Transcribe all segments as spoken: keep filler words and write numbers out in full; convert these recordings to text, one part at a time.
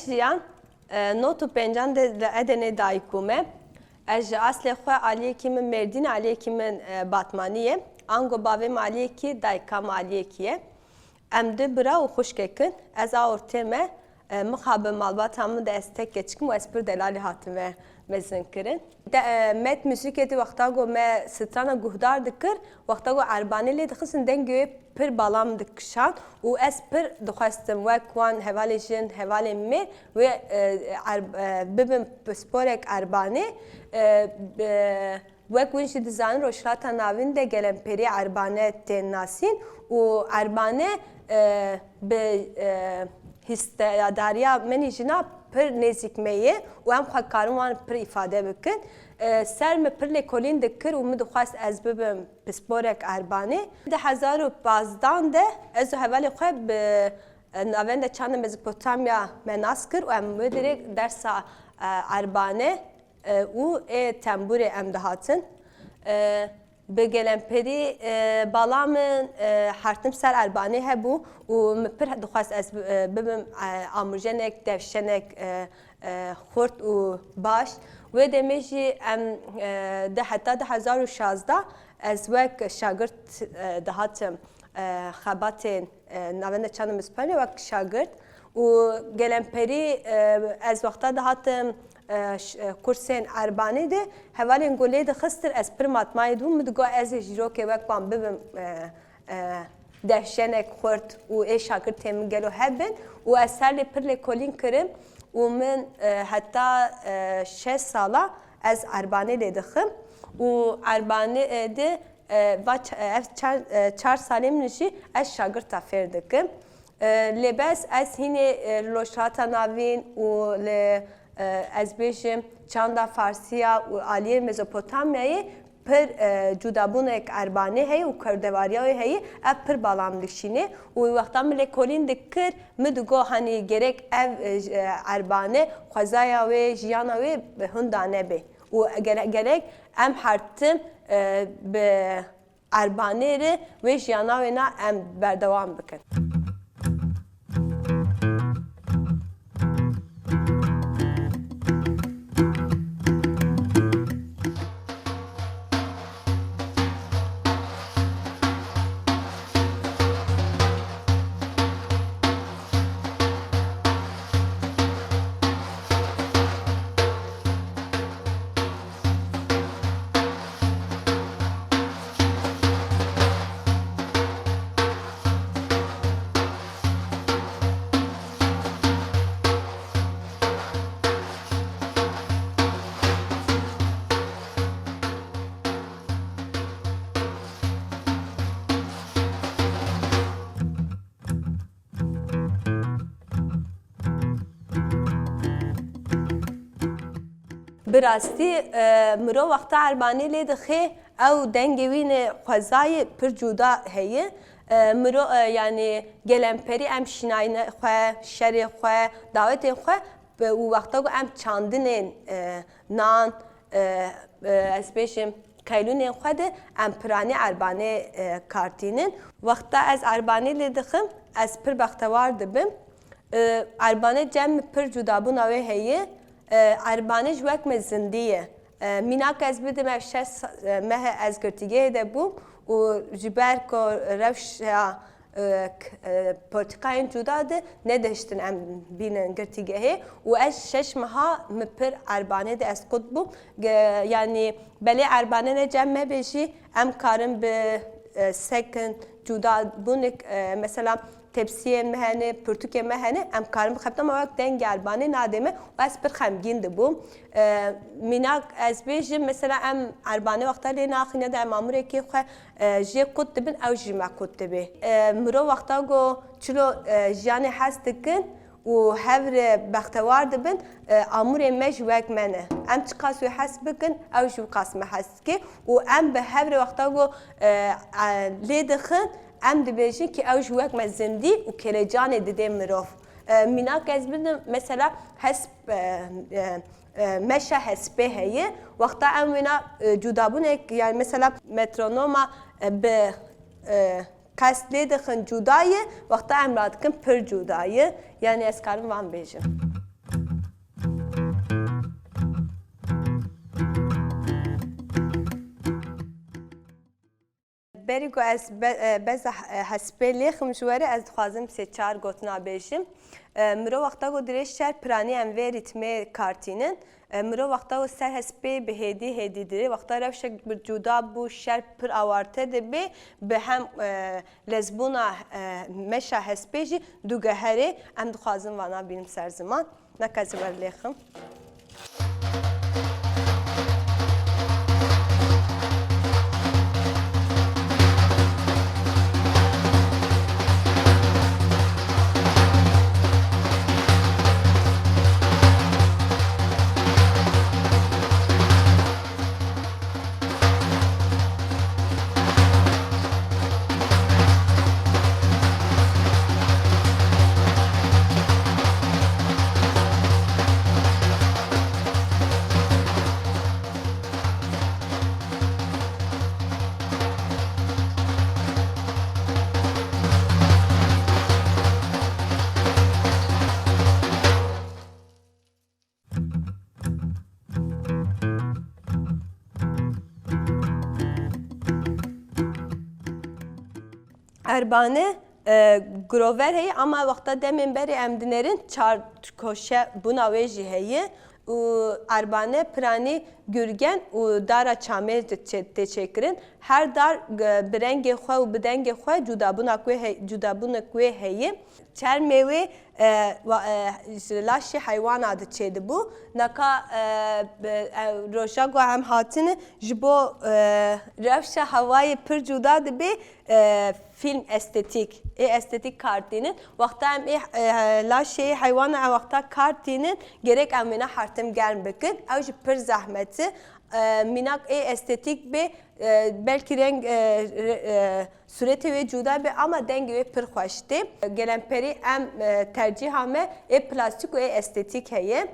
Jiyan, e, not û pêncan de li Edenê dayik bûme. Ez ji aslê xwe aliyekî min Mêrdîn, aliyekî min, e, Batmanî ye. Ango bavê min aliyekî, dayika min aliyekî ye. Em du bira û xwişkek in. Ez a ortê me, e, mixabin malbata min de ez tek keçik im û ez pir delalî hatime mezin kirin. De, e, Met Muzîkê de wexta ku me strana guhdar dikir, wexta ku erbanê lê dixistin, dengê wê pir bala min dikişand û ez pir dixwestim wek wan hevalê jin, hevalên mêr wê, e, er-, e, bibim pisporek erbanê, e, e, wek hûn jî dizanin, Rojhilata Navîn de gelemperî erbane tên nasîn û erbane, e, bi, e, hîsdariya min û jina pir nêzîk me ye û em xwe karin wan pir îfade bikin. E, ser min pir lêkolîn dikir û min dixwest ez bibim pisporek erbanê. Di hezar û pazdan de ez û hevalê xwe bi, e, navenda çanda Mezopotamya me nas kir û em wê derê dersa, e, erbane, e, û ê tembûrê em dihatin. E, bi gelemperî, e, bala min, e, hertim ser erbanê hebû û min pir dixwest ez bi-, e, bibim, e, amûjenek, devşenek, e, e, xurt û baş. Wê demê jî em, e, di heta du hezar û şazda ez wek şagirt, e, dihatim, e, xebatên, e, navenda çanda Mezopotamya wek şagirt û gelemperî, e, ez wexta dihatim, e, ş-, e, kursên erbanê de hevalên ku lê dixistin ez pir matmayê dibûm, min digot ez ê jîrokê wek wan bibim, e, e, devşenek xurt û ê şagirtên min gelo hebin û ez ser lê pir lêkolîn kirim û min, e, heta, e, şeş sala ez erbanê lê dixim û erbanê, e, de, e, va ç-, e, ev çar, e, çar salê min jî ez şagirta fêr dikim. E, lê bes ez hînê, e, li Rojhilata Navîn û li, e, ez bêjim çanda Farsiya û aliyê Mezopotamyayê pir, e, cudabûnek erbanê heye û kewrdewariya wê heye, ev pir bala min dikişîne û wexta min lêkolîn dikir, min digot, hanî gerek ev, e, j-, e, erbane xwezaya wê, jiyana wê hunda nebe û gere-, gerek em hertim, e, bi erbanê re wê jiyana wê na em berdewam bikin. Bi rastî, e, mirov wexta erbanê lê dixê, ew dengê wî ne xwezayê pir cuda heye. E, miro-, e, yanî gelemperî em şînayîna xwe, şerê xwe, dawetên xwe, bi-, û wexta ku em çandinên, e, nan, e, e, ez bêjim, qeylûnên xwe de em piranî erbanê, e, kar tînin. Wexta ez erbanê lê dixim, ez pir bextewar dibim. E, erbane cem min pir cudabûna wê heye. E, erbane ji wek me zindî ye. E, mînak ez bidim, ev şeş sa-, e, meh e ez girtîgehê de bûm û ji ber ku rewşa, e, k-, e, polîtîkayên cuda de nedihiştin em bînin girtîgehê û ez şeş meha min pir erbanê de ez qut bûm. Ge-, yanî belê erbane ne cem me be jî em karin bi, e, sekin cuda bûnik, e, mesela tepsiyên me hene, pirtûkên me hene, em karin bixebtin, ama wek dengê erbanê nadê me û ez pir xemgîn dibûm. E, mînak ez bêjim, mesela em erbanê wexta lê naxîne de em amûrekê xwe, e, jê qut dibin, ew jî me qut dibê. E, mirov wexta ku çilo, e, jiyanê hez dikin û hev re bextewar dibin, e, amûrê me jî wek me ne. Em çiqas wê hez bikin, ew jî wiqas me hez dike û em bi hev re wexta ku, e, e, lê dixin, em dibêjin ki ew ji wek me zindî û kêlecanê didê mirov. E, mînak ez bidim, mesela hesp, e, e, e, meşa hespê heye. Wexta em wêna, e, cudabûnek, yani mesela metronoma, e, bi, e, qest lê dixin cuda ye, wexta em radikin pir cuda ye. Yani ez karim van bêjim. Berî ku ez be-, e, beza, e, hespê lêxim ji we re, ez dixwazim sê çar gotina bêjim. E, mirov wexta ku dirêj şer piranî em vê rîtmê kartînin. E, mirov wexta ku ser hespê bi hêdî hêdî dirê, wexta rewşek bi cuda bû, şer pir awarte dibê, bi hem, e, lezbûna, e, meşa hespê jî dugeherê, em dixwazin vana bînim ser ziman. Neka ez ê we re lêxim. Erbane, e, grover heye, ama wexta demên berê em dinerin çar koşe bûna wê jî heye û erbane piranî gurgen û dara çamê de çê-, tê çêkirin. Her dar, e, bi rengê xwe û bi dengê xwe cudabûna ku wê he-, cudabûna ku wê heye. Çermê wê, e, wa-, e, ji laşê heywana de çêdibû. Naka, e, bi, e, roja ku em hatine ji bo, e, rewşa hewayê pir cuda dibe, e, fîlm estetîk. Ê estetîk kartînin. Wexta em ê, e, laşê heywana em wexta kartînin, gerek em wêna hertim germ bikin. Ew jî pir zehmet e. E, mînak ê estetîk bê, e, belkî reng, e, re-, e, sûretê wê cuda be, ama dengê wê pir xweş tê. Gelemperî em, e, tercîha me ê plastîk û ê estetîk heye.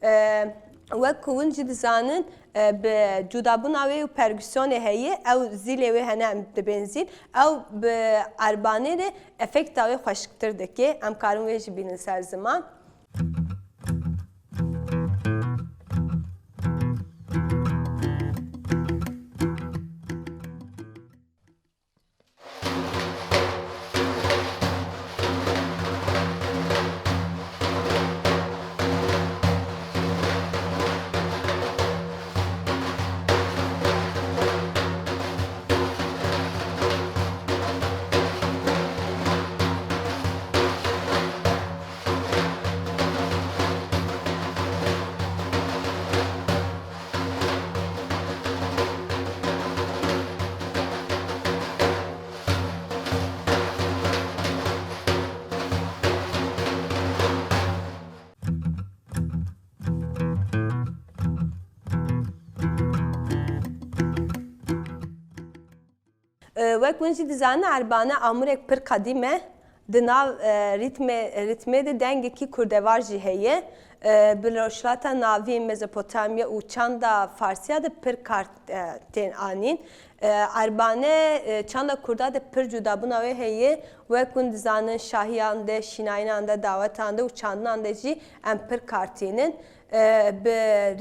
E, wek ku hûn jî dizanin, e, bi cudabûna wê û perkusyonê heye, ew zîlê wê hene em dibên zîl, ew bi erbanê re efekta wê xweşiktir dike. Em karin wê jî bînin ser ziman. E, wek hûn jî dizanin, erbane amûrek pir qedîm e. Di nav, e, rîtmê, rîtmê de dengekî kurdevar jî heye. E, bi Rojhilata Navîn, Mezopotamya û çanda Farsiya de pir kar, e, tên anîn. E, erbane, e, çanda kurda de pir cudabûna wê heye. Wek hûn dizanin, şahiyan de, şînayînan de, dawetan de û çandinan de jî em pir kar tînin. E, bi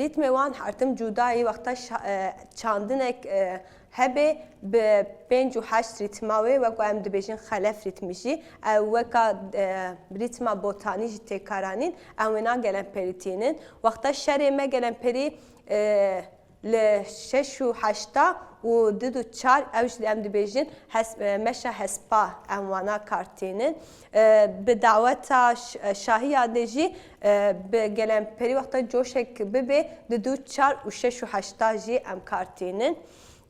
rîtmê wan hertim cuda yî, wexta şa-, e, çandinek, e, hebe bi pênc û heşt rîtma wê, wek ku em dibêjin xelef rîtmî jî, ew weka, e, rîtma botanî jî tê karanîn, em wêna gelemperî tînin. Wexta şerê me gelemperî, e, li şeş û heşta û du du çar, ew jî em dibêjin hes-, e, meşa hespa em wana kar tînin. E, bi daweta ş-, e, şahiya de jî, e, bi gelemperî wexta coşek bibe, di du çar û şeş û heşta jî em kar tînin.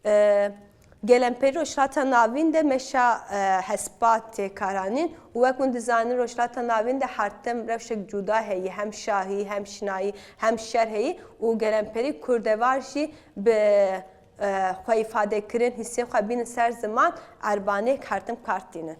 E, Gelemperî Rojhilata Navîn de meşa, e, hespa tê karanîn û wek hûn dizanin Rojhilata Navîn de hertim rewşek cuda heye, hem şahî, hem şinayî, hem şer heye û gelemperî kurdevar jî bi, e, xwe îfadekirin, hîsên xwe bînin ser ziman, erbanê hertim kar tînin.